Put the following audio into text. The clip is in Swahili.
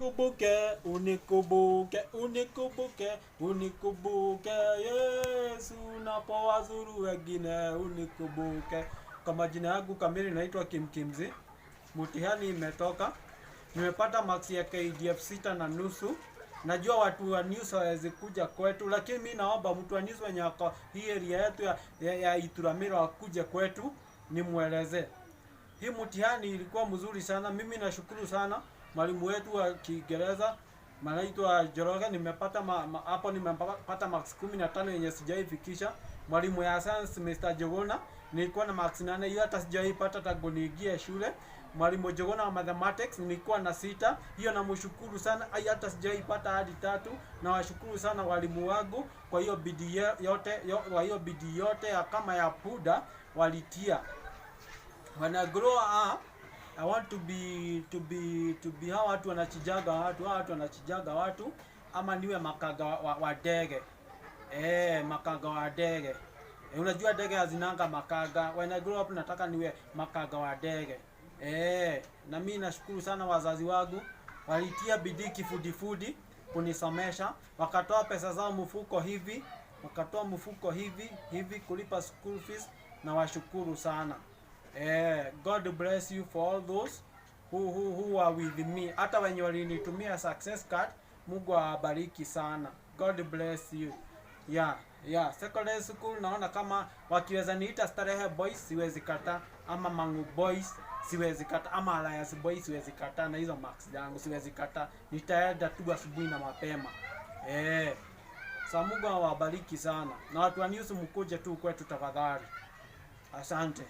Kumbuke, unikumbuke, unikumbuke, unikumbuke Yesu, napowazuru wengine unikumbuke. Kwa majina yangu kamili naitwa Kim Kimzi. Mtihani imetoka, nimepata marks ya KDF 6.5. Najua watu wa news hawawezi kuja kwetu, lakini mi naomba mtu wa news wenye wako hii area yetu ya Ituramiro akuje kwetu nimwelezee. Hii mtihani ilikuwa mzuri sana. Mimi nashukuru sana mwalimu wetu wa Kiingereza anaitwa Njoroge, nimepata hapo nimepata marks 15 yenye sijaifikisha. Mwalimu ya science Mr. Jogona nilikuwa na marks 8, hiyo hata sijaipata tangu niingie shule. Mwalimu Jogona wa mathematics nilikuwa na 6, hiyo namshukuru sana, ai hata sijaipata hadi 3. Nawashukuru sana walimu wangu kwa hiyo bidii yote, kwa hiyo bidii yote ya kama ya puda walitia. When I grow up, I want to be hawa watu wanachijaga watu, hawa watu wanachijaga watu, ama niwe makaga wa ndege. Makaga wa ndege. Unajua ndege hazinanga makaga. When I grow up nataka niwe makaga wa ndege. Na mimi nashukuru sana wazazi wangu walitia bidii kifudifudi kunisomesha, wakatoa pesa zao mfuko hivi, wakatoa mfuko hivi hivi kulipa school fees, na washukuru sana. God bless you for all those who are with me. Hata wenye walinitumia success card, Mungu awabariki sana. God bless you. Yeah. Secondary school naona kama wakiweza niita Starehe Boys siwezi kata, ama Mangu Boys siwezi kata, ama Alliance Boys siwezi kata, na hizo marks zangu siwezi kata. Nitaenda tu asubuhi na mapema. Sa Mungu awabariki sana. Na watu wa news mkuje tu kwetu tafadhali. Asante.